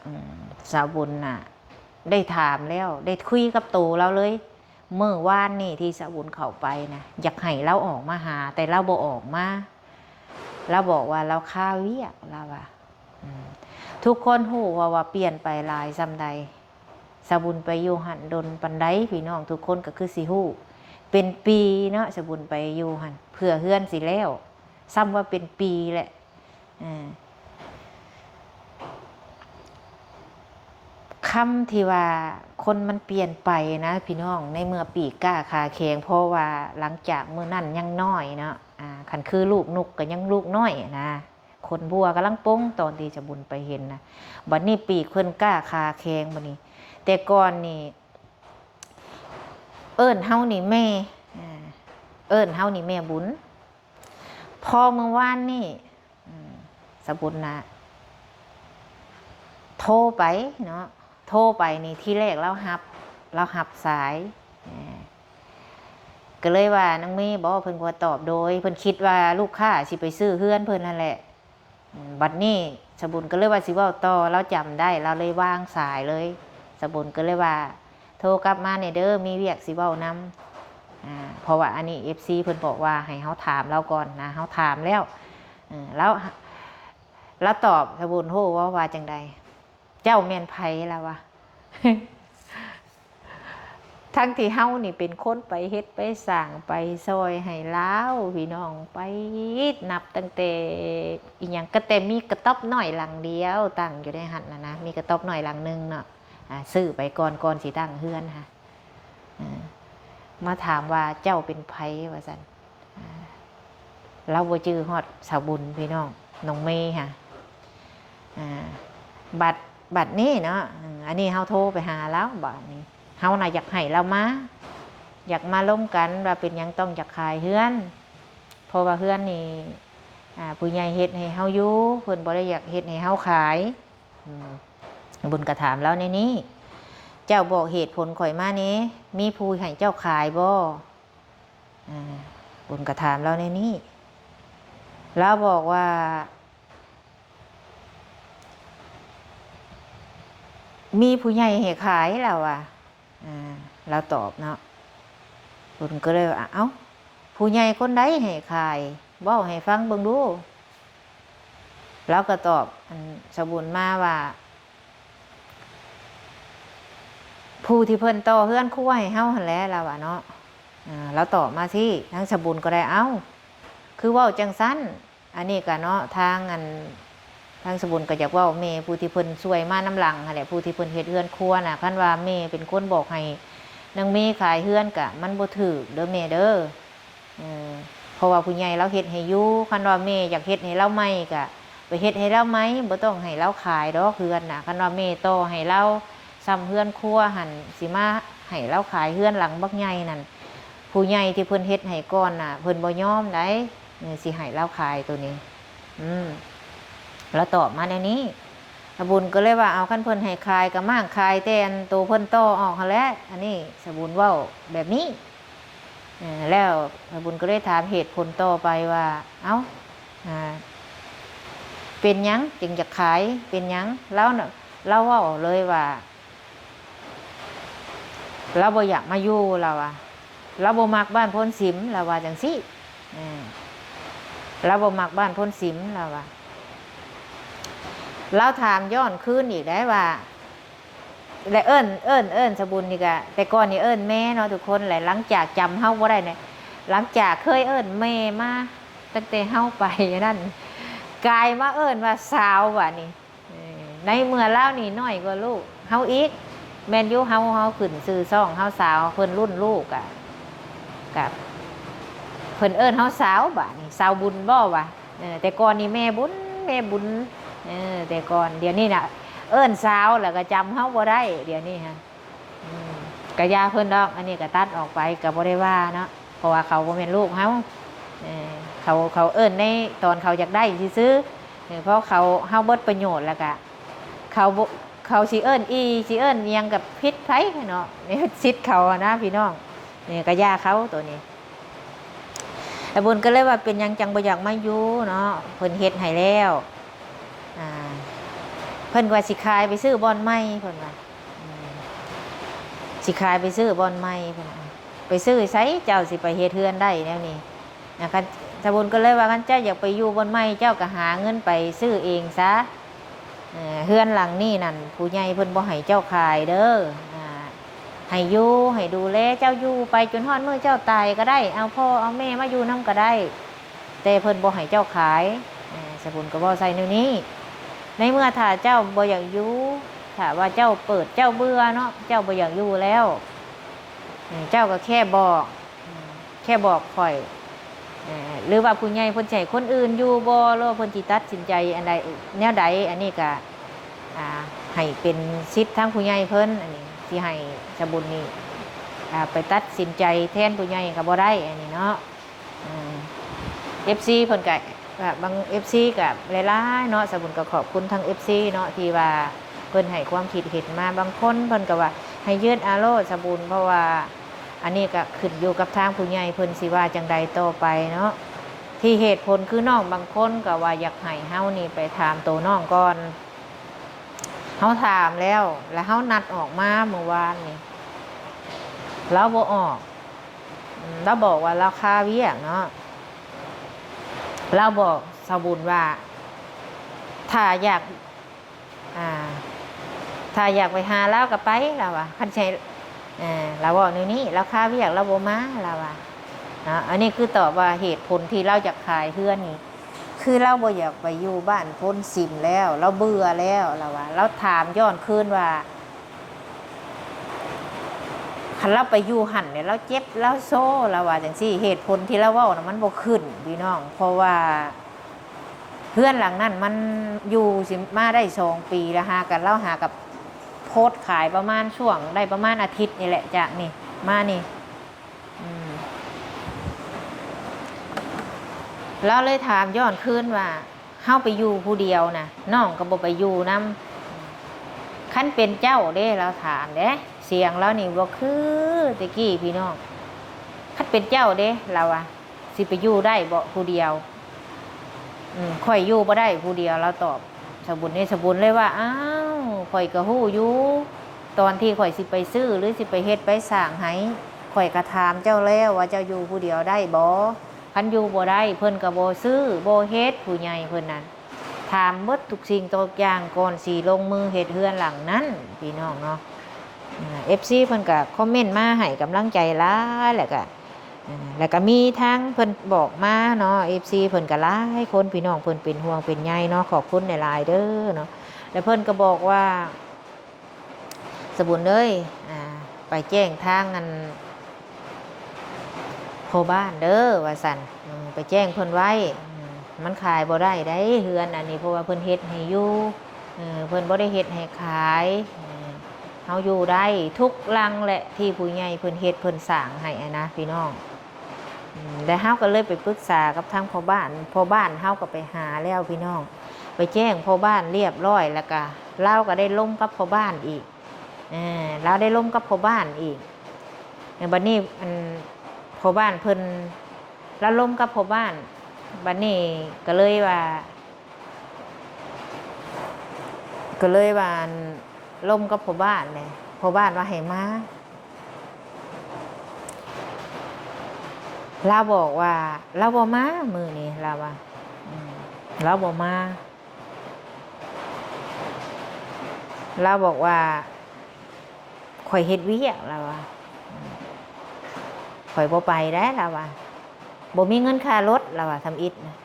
ອືມ ສາວບຸນນະໄດ້ຖາມແລ້ວ ໄດ້ຄຸຍກັບໂຕລາວເລີຍ. ມື້ວານນີ້ທີ່ສາວບຸນເຂົ້າໄປນະ ຢາກໃຫ້ລາວອອກມາຫາ ແຕ່ລາວບໍ່ອອກມາ ລາວບອກວ່າລາວຄາວຽກ ລາວວ່າ. ອືມ ທຸກຄົນຮູ້ວ່າ ວ່າປ່ຽນໄປຫຼາຍສ່ຳໃດ. ສາວບຸນໄປຢູ່ຫັ້ນດົນປານໃດ ພີ່ນ້ອງທຸກຄົນກໍຄືຊິຮູ້ ເປັນປີເນາະ ສາວບຸນໄປຢູ່ຫັ້ນ ເພື່ອເຮືອນຊິແລ້ວ ສ່ຳວ່າເປັນປີແຫຼະ. ເອີ ຄຳທີ່ວ່າຄົນມັນປ່ຽນໄປນະພີ່ນ້ອງ ໃນເມື່ອປີກກ້າຂາແຂງ ເພາະວ່າຫຼັງຈາກມື້ນັ້ນຍັງນ້ອຍເນາະ ອາ ຄັນຄືລູກນົກກໍຍັງລູກນ້ອຍນະ ຂົນບົວກຳລັງປົງຕອນທີ່ສາວບຸນໄປເຫັນນະ. ບັດນີ້ປີກເພິ່ນກ້າຂາແຂງ ບັດນີ້ ແຕ່ກ່ອນນີ້ເອີ້ນເຮົານີ້ແມ່ ເອີ້ນເຮົານີ້ແມ່ບຸນ. ພໍມື້ວານນີ້ ອືມ ສາວບຸນນະໂທໄປເນາະ ໂທໄປນີ້ ທີແລກລາວຮັບ ລາວຮັບສາຍ ເອີ ກໍເລີຍວ່າ ນາງເມບໍ ເພິ່ນກໍຕອບໂດຍ ເພິ່ນຄິດວ່າລູກຄ້າຊິໄປຊື້ເຮືອນເພິ່ນຫັ້ນແຫຼະ. ອືມ ບັດນີ້ສາວບຸນກໍເລີຍວ່າຊິເວົ້າຕໍ່ ລາວຈຳໄດ້ ລາວເລີຍວາງສາຍເລີຍ. ສາວບຸນກໍເລີຍວ່າ ໂທກັບມາແດ່ເດີ ມີວຽກຊິເວົ້ານຳ ອາ ເພາະວ່າອັນນີ້ເອັຟຊີເພິ່ນບອກວ່າໃຫ້ເຮົາຖາມລາວກ່ອນນະ ເຮົາຖາມແລ້ວ ເອີ ລາວ ລາວຕອບ ສາວບຸນຮູ້ບໍ່ວ່າຈັ່ງໃດ? ເຈົ້າແມ່ນໃຜ? ລາວວ່າ ທັງທີ່ເຮົານີ້ເປັນຄົນໄປເຮັດໄປສ້າງໄປຊ່ອຍໃຫ້ລາວ ພີ່ນ້ອງ ໄປນັບຕັ້ງແຕ່ອີຫຍັງ ກໍແຕ່ມີກະຕ໊ອບນ້ອຍຫຼັງດຽວຕັ້ງຢູ່ໃນຫັ້ນນະນະ ມີກະຕ໊ອບນ້ອຍຫຼັງໜຶ່ງເນາະ ອາ ຊື້ໄປກ່ອນ ກ່ອນຊິຕັ້ງເຮືອນຫັ້ນ ເອີ ມາຖາມວ່າເຈົ້າເປັນໃຜ ວ່າຊັ້ນ ອາ ລາວບໍ່ຈື່ຮອດສາວບຸນ ພີ່ນ້ອງ ນ້ອງເມຫະ ອາ ບັດ ບັດນີ້ເນາະ ອາ ອັນນີ້ເຮົາໂທໄປຫາລາວ ບາດນີ້ເຮົານະຢາກໃຫ້ລາວມາ ຢາກມາລົມກັນວ່າເປັນຫຍັງຕ້ອງຢາກຂາຍເຮືອນ ເພາະວ່າເຮືອນນີ້ ອາ ຜູ້ໃຫຍ່ເຮັດໃຫ້ເຮົາຢູ່ ເພິ່ນບໍ່ໄດ້ຢາກເຮັດໃຫ້ເຮົາຂາຍ. ອືມ ບຸນກໍຖາມລາວແນວນີ້ ເຈົ້າບອກເຫດຜົນຂ້ອຍມາແດ່ ມີຜູ້ໃຫ້ເຈົ້າຂາຍບໍ່? ອາ ບຸນກໍຖາມລາວແນວນີ້ ລາວບອກວ່າ ມີຜູ້ໃຫຍ່ໃຫ້ຂາຍ ລາວວ່າ ອາ ລາວຕອບເນາະ ບຸນກໍເລີຍວ່າ ເອົ້າ ຜູ້ ຜູ້ໃຫຍ່ຄົນໃດໃຫ້ຂາຍ? ເວົ້າໃຫ້ຟັງເບິ່ງດູ. ລາວກໍຕອບ ອັນ ສາວບຸນມາວ່າ ຜູ້ທີ່ເພິ່ນຕໍ່ເຮືອນຄົວໃຫ້ເຮົາຫັ້ນແຫຼະ ລາວວ່າເນາະ. ອາ ລາວຕອບມາຊີ້ ທາງສາວບຸນກໍໄດ້ ເອົ້າ ຄືເວົ້າຈັ່ງຊັ້ນ? ອັນນີ້ກະເນາະ ທາງ ອັນ ທາງສາວບຸນກໍຢາກເວົ້າແມ່ຜູ້ທີ່ເພິ່ນຊ່ວຍມານຳຫຼັງຫັ້ນແຫຼະ ຜູ້ທີ່ເພິ່ນເຮັດເຮືອນຄົວນະ. ຄັນວ່າແມ່ເປັນຄົນບອກໃຫ້ນາງເມຂາຍເຮືອນກະມັນບໍ່ຖືກເດີແມ່ເດີ. ເອີ ເພາະວ່າຜູ້ໃຫຍ່ລາວເຮັດໃຫ້ຢູ່ ຄັນວ່າແມ່ຢາກເຮັດໃຫ້ລາວໃໝ່ກະໄປເຮັດໃຫ້ລາວໃໝ່ ບໍ່ຕ້ອງໃຫ້ລາວຂາຍດອກເຮືອນນະ. ຄັນວ່າແມ່ຕໍ່ໃຫ້ລາວຊ່ຳເຮືອນຄົວຫັ້ນ ຊິມາໃຫ້ລາວຂາຍເຮືອນຫຼັງບັກໃຫຍ່ນັ້ນ ຜູ້ໃຫຍ່ທີ່ເພິ່ນເຮັດໃຫ້ກ່ອນນະ ເພິ່ນບໍ່ຍອມໃດ໋ ເອີ ຊິໃຫ້ລາວຂາຍໂຕນີ້. ອືມ ລາວຕອບມາແນວນີ້. ສາວບຸນກໍເລີຍວ່າ ເອົາ ຄັນເພິ່ນໃຫ້ຂາຍກໍມ້າງຂາຍແຕ່ອັນໂຕເພິ່ນຕໍ່ອອກຫັ້ນແຫຼະ. ອັນນີ້ສາວບຸນເວົ້າແບບນີ້. ເອີ ແລ້ວສາວບຸນກໍເລີຍຖາມເຫດຜົນຕໍ່ໄປວ່າ ເອົ້າ ອາ ເປັນຫຍັງຈຶ່ງຢາກຂາຍ? ເປັນຫຍັງ? ລາວນະ ລາວເວົ້າເລີຍວ່າ ລາວບໍ່ຢາກມາຢູ່ ລາວວ່າ ລາວບໍ່ມັກບ້ານໂພນສິມ ລາວວ່າຈັ່ງຊີ້. ເອີ ລາວບໍ່ມັກບ້ານໂພນສິມ ລາວວ່າ. ລາວຖາມຍ້ອນຄືນອີກໄດ້ວ່າ ແລະ ເອີ້ນ ເອີ້ນ ເອີ້ນສາວບຸນນີ້ກະ ແຕ່ກ່ອນນີ້ເອີ້ນແມ່ເນາະທຸກຄົນ ແລະ ຫຼັງຈາກຈຳເຮົາບໍ່ໄດ້ນີ້ ຫຼັງຈາກເຄີຍເອີ້ນແມ່ມາຕັ້ງແຕ່ເຮົາໄປອັນນັ້ນ ກາຍມາເອີ້ນວ່າສາວບາດນີ້. ເອີ ໃນເມື່ອລາວນີ້ນ້ອຍກວ່າລູກເຮົາອີກ. ແມ່ນຢູ່ ເຮົາ ເຮົາຂຶ້ນຊື່ຊ່ອງເຮົາສາວ ເພິ່ນລຸ້ນລູກກະ ກະເພິ່ນເອີ້ນເຮົາສາວບາດນີ້ ສາວບຸນບໍ່ວະ. ເອີ ແຕ່ກ່ອນນີ້ແມ່ບຸນ ແມ່ບຸນ ເອີ ແຕ່ກ່ອນ. ດຽວນີ້ນະ ເອີ້ນສາວແລ້ວກໍຈຳເຮົາບໍ່ໄດ້ ດຽວນີ້ຫັ້ນ. ອືມ ກະຢ່າເພິ່ນດອກ ອັນນີ້ກະຕັດອອກໄປ ກະບໍ່ໄດ້ວ່າເນາະ ເພາະວ່າເຂົາບໍ່ແມ່ນລູກເຮົາ. ເອີ ເຂົາ ເຂົາເອີ້ນໃນຕອນເຂົາຢາກໄດ້ຊື່ໆ. ເອີ ເພາະເຂົາ ເຮົາເບິດປະໂຫຍດແລ້ວກະ ເຂົາບໍ່ ເຂົາຊິເອີ້ນອີ່ ຊິເອີ້ນອີ່ຫຍັງກະຜິດໃຜເນາະ ສິດເຂົາຫັ້ນນະພີ່ນ້ອງ. ເອີ ກະຢ່າເຂົາໂຕນີ້. ອາບຸນກໍເລີຍວ່າ ເປັນຫຍັງຈັ່ງບໍ່ຢາກມາຢູ່ເນາະ ເພິ່ນເຮັດໃຫ້ແລ້ວ. ອາ ເພິ່ນວ່າຊິຂາຍໄປຊື້ບ່ອນໃໝ່ ເພິ່ນວ່າ ອືມ ຊິຂາຍໄປຊື້ບ່ອນໃໝ່ ເພິ່ນວ່າ. ໄປຊື້ໃສ ເຈົ້າຊິໄປເຮັດເຮືອນໄດ້ແນວນີ້? ອາ ຄັນ ອາບຸນກໍເລີຍວ່າ ຄັນເຈົ້າຢາກໄປຢູ່ບ່ອນໃໝ່ ເຈົ້າກໍຫາເງິນໄປຊື້ເອງຊະ. ເອີ ເຮືອນຫຼັງນີ້ນັ້ນ ຜູ້ໃຫຍ່ເພິ່ນບໍ່ໃຫ້ເຈົ້າຂາຍເດີ. ອາ ໃຫ້ຢູ່ ໃຫ້ດູແລເຈົ້າຢູ່ໄປຈົນຮອດມື້ເຈົ້າຕາຍກໍໄດ້ ເອົາພໍ່ເອົາແມ່ມາຢູ່ນຳກໍໄດ້ ແຕ່ເພິ່ນບໍ່ໃຫ້ເຈົ້າຂາຍ. ອາ ສາບຸນກໍເວົ້າໃສ່ແນວນີ້ ໃນເມື່ອຖ້າເຈົ້າບໍ່ຢາກຢູ່ ຖ້າວ່າເຈົ້າເປີດ ເຈົ້າເບື່ອເນາະ ເຈົ້າບໍ່ຢາກຢູ່ແລ້ວ ເຈົ້າກໍແຄ່ບອກ ແຄ່ບອກຂ້ອຍ ເອີ ຫຼືວ່າຜູ້ໃຫຍ່ເພິ່ນຊິໃຫ້ຄົນອື່ນຢູ່ບໍ່ ຫຼືວ່າເພິ່ນຊິຕັດສິນໃຈອັນໃດແນວໃດ ອັນນີ້ກະ ອາ ໃຫ້ເປັນສິດທາງຜູ້ໃຫຍ່ເພິ່ນ ອັນນີ້ຊິໃຫ້ສາບຸນນີ້ ອາ ໄປຕັດສິນໃຈແທນຜູ້ໃຫຍ່ກໍບໍ່ໄດ້ ອັນນີ້ເນາະ. ອືມ ເອັຟຊີເພິ່ນກະ ກະບາງເອັຟຊີກະຫຼາຍໆເນາະ ສາບຸນກໍຂອບຄຸນທາງເອັຟຊີເນາະ ທີ່ວ່າເພິ່ນໃຫ້ຄວາມຄິດເຫັນມາ. ບາງຄົນເພິ່ນກໍວ່າໃຫ້ຍຶດເອົາໂລດສາບຸນ ເພາະວ່າ ອັນນີ້ກໍຂຶ້ນຢູ່ກັບທາງຜູ້ໃຫຍ່ເພິ່ນຊິວ່າຈັ່ງໃດຕໍ່ໄປເນາະ. ທີ່ເຫດຜົນຄືນ້ອງບາງຄົນກໍວ່າຢາກໃຫ້ເຮົານີ້ໄປຖາມໂຕນ້ອງກ່ອນ ເຮົາຖາມແລ້ວ ແລ້ວເຮົານັດອອກມາມື້ວານນີ້ ລາວບໍ່ອອກ ອືມ ລາວບອກວ່າລາວຄາວຽກເນາະ. ລາວບອກສາວບຸນວ່າ ຖ້າຢາກ ອາ ຖ້າຢາກໄປຫາລາວກໍໄປ ລາວວ່າ ຄັນໃຫ້ ເອີ ລາວເວົ້າແນວນີ້ ລາວຄາວຽກ ລາວບໍ່ມາ ລາວວ່າເນາະ. ອັນນີ້ຄືຕອບວ່າເຫດຜົນທີ່ລາວຢາກຂາຍເຮືອນນີ້ ຄືລາວບໍ່ຢາກໄປຢູ່ບ້ານໂພນສິມແລ້ວ ລາວເບື່ອແລ້ວ ລາວວ່າ. ລາວຖາມຍ້ອນຄືນວ່າ ຄັນລາວໄປຢູ່ຫັ້ນແລ້ວລາວເຈັບລາວໂຊ ລາວວ່າຈັ່ງຊີ້. ເຫດຜົນທີ່ລາວເວົ້ານະ ມັນບໍ່ຂຶ້ນພີ່ນ້ອງ ເພາະວ່າ ເຮືອນຫຼັງນັ້ນມັນຢູ່ຊິມາໄດ້ສອງປີແລ້ວ ຫາກັນ ລາວຫາກັບໂພສຂາຍປະມານຊ່ວງໄດ້ປະມານອາທິດນີ້ແຫຼະ ຈາກນີ້ມານີ້. ອືມ ລາວເລີຍຖາມຍ້ອນຄືນວ່າ ເຮົາໄປຢູ່ຜູ້ດຽວນະ ນ້ອງກໍບໍ່ໄປຢູ່ນຳ? ຄັນເປັນເຈົ້າເດ້ ລາວຖາມເດ້ ສຽງລາວນີ້ບໍ່ຄືແຕ່ກີ້ພີ່ນ້ອງ. ຄັນເປັນເຈົ້າເດ້ ລາວວ່າ ຊິໄປຢູ່ໄດ້ບໍ່ຜູ້ດຽວ? ອືມ ຂ້ອຍຢູ່ບໍ່ໄດ້ຜູ້ດຽວ ລາວຕອບສາບຸນນີ້. ສາບຸນເລີຍວ່າ ອ້າວ ຂ້ອຍກໍຮູ້ຢູ່ ຕອນທີ່ຂ້ອຍຊິໄປຊື້ ຫຼື ຊິໄປເຮັດໄປສ້າງໃຫ້ ຂ້ອຍກໍຖາມເຈົ້າແລ້ວວ່າເຈົ້າຢູ່ຜູ້ດຽວໄດ້ບໍ່? ຄັນຢູ່ບໍ່ໄດ້ ເພິ່ນກໍບໍ່ຊື້ ບໍ່ເຮັດ ຜູ້ໃຫຍ່ເພິ່ນນັ້ນ. ຖາມເບິດທຸກສິ່ງທຸກຢ່າງກ່ອນຊິລົງມືເຮັດເຮືອນຫຼັງນັ້ນ ພີ່ນ້ອງເນາະ. ເອັຟຊີເພິ່ນກໍຄອມເມັນມາໃຫ້ກຳລັງໃຈຫຼາຍ ແລ້ວກໍ ແລ້ວກໍມີທາງເພິ່ນບອກມາເນາະ ເອັຟຊີເພິ່ນກໍຫຼາຍຄົນ ພີ່ນ້ອງເພິ່ນເປັນຫ່ວງເປັນໃຍເນາະ ຂອບຄຸນຫຼາຍໆເດີເນາະ. ແລ້ວເພິ່ນກໍບອກວ່າ ສະບຸນເອີຍ ອ່າ ໄປແຈ້ງທາງອັນພໍ່ບ້ານເດີວ່າຊັ້ນ ອືມ ໄປແຈ້ງເພິ່ນໄວ້ ອືມ ມັນຂາຍບໍ່ໄດ້ໃດເຮືອນອັນນີ້ ເພາະວ່າເພິ່ນເຮັດໃຫ້ຢູ່ ເອີ ເພິ່ນບໍ່ໄດ້ເຮັດໃຫ້ຂາຍ ເອີ ເຮົາຢູ່ໄດ້ທຸກຫຼັງແຫຼະ ທີ່ຜູ້ໃຫຍ່ເພິ່ນເຮັດເພິ່ນສ້າງໃຫ້ຫັ້ນນະ ພີ່ນ້ອງ. ອືມ ແລ້ວເຮົາກໍເລີຍໄປປຶກສາກັບທາງພໍ່ບ້ານ ພໍ່ບ້ານເຮົາກໍໄປຫາແລ້ວພີ່ນ້ອງ ໄປແຈ້ງພໍ່ບ້ານລຽບຮ້ອຍ ແລ້ວກໍລາວກໍໄດ້ລົມກັບພໍ່ບ້ານອີກ ເອີ ລາວໄດ້ລົມກັບພໍ່ບ້ານອີກ. ແລ້ວບັດນີ້ ອັນ ພໍ່ບ້ານເພິ່ນ ລາວລົມກັບພໍ່ບ້ານ ບັດນີ້ກໍເລີຍວ່າ ກໍເລີຍວ່າ ອັນ ລົມກັບພໍ່ບ້ານແຫຼະ ພໍ່ບ້ານວ່າໃຫ້ມາ ລາວບອກວ່າລາວບໍ່ມາມື້ນີ້ ລາວວ່າ ອືມ ລາວບໍ່ມາ ລາວບອກວ່າ ຂ້ອຍເຮັດວຽກ ລາວວ່າ ຂ້ອຍບໍ່ໄປໄດ້ ລາວວ່າ ບໍ່ມີເງິນຄ່າລົດ ລາວວ່າ ທຳອິດນະ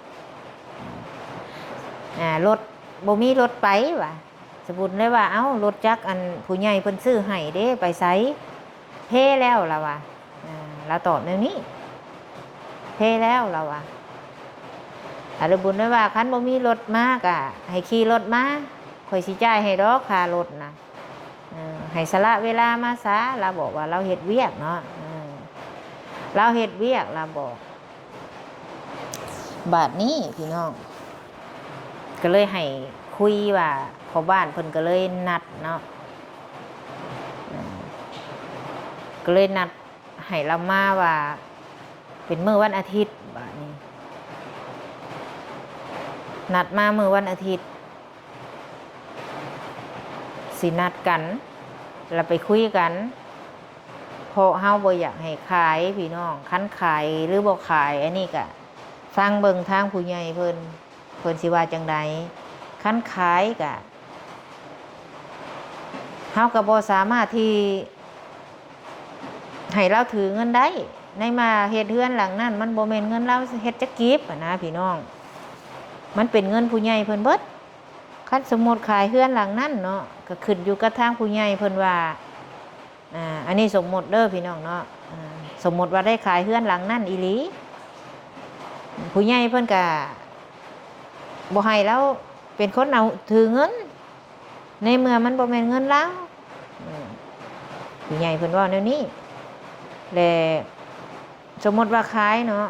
ອ່າ ລົດ ບໍ່ມີລົດໄປວ່າ. ສະບຸນເລີຍວ່າ ເອົ້າ ລົດຈັກອັນຜູ້ໃຫຍ່ເພິ່ນຊື້ໃຫ້ເດ້ ໄປໃສ? ເພແລ້ວ ລາວວ່າ ອ່າ ລາວຕອບແນວນີ້ ເພແລ້ວ ລາວວ່າ. ອາລະບຸນເລີຍວ່າ ຄັນບໍ່ມີລົດມາກະໃຫ້ຂີ່ລົດມາ ຂ້ອຍຊິຈ່າຍໃຫ້ດອກຄ່າລົດນະ ເອີ ໃຫ້ສະຫຼະເວລາມາຊາ ລາວບອກວ່າລາວເຮັດວຽກເນາະ ເອີ ລາວເຮັດວຽກ ລາວບອກ. ບາດນີ້ພີ່ນ້ອງ ກໍເລີຍໃຫ້ຄຸຍວ່າ ພໍ່ບ້ານເພິ່ນກໍເລີຍນັດເນາະ ເອີ ກໍເລີຍນັດໃຫ້ລາວມາວ່າ ເປັນມື້ວັນອາທິດ ບາດນີ້ ນັດມາມື້ວັນອາທິດ ຊິນັດກັນ ແລ້ວໄປຄຸຍກັນ ເພາະເຮົາບໍ່ຢາກໃຫ້ຂາຍພີ່ນ້ອງ ຄັນຂາຍ ຫຼື ບໍ່ຂາຍ ອັນນີ້ກະຟັງເບິ່ງທາງຜູ້ໃຫຍ່ເພິ່ນ ເພິ່ນຊິວ່າຈັ່ງໃດ. ຄັນຂາຍກະ ເຮົາກໍບໍ່ສາມາດທີ່ໃຫ້ລາວຖືເງິນໄດ້ ໃນເມື່ອເຮັດເຮືອນຫຼັງນັ້ນ ມັນບໍ່ແມ່ນເງິນລາວເຮັດຈັກກີບຫັ້ນນະພີ່ນ້ອງ ມັນເປັນເງິນຜູ້ໃຫຍ່ເພິ່ນເບິດ. ຄັນສົມມຸດຂາຍເຮືອນຫຼັງນັ້ນເນາະ ກໍຂຶ້ນຢູ່ກັບທາງຜູ້ໃຫຍ່ເພິ່ນວ່າ ອ່າ ອັນນີ້ສົມມຸດເດີພີ່ນ້ອງເນາະ ອ່າ ສົມມຸດວ່າໄດ້ຂາຍເຮືອນຫຼັງນັ້ນອີ່ຫຼີ ຜູ້ໃຫຍ່ເພິ່ນກະບໍ່ໃຫ້ລາວເປັນຄົນເອົາຖືເງິນ ໃນເມື່ອມັນບໍ່ແມ່ນເງິນລາວ ອືມ ຜູ້ໃຫຍ່ເພິ່ນເວົ້າແນວນີ້ ແລະ ສົມມຸດວ່າຂາຍເນາະ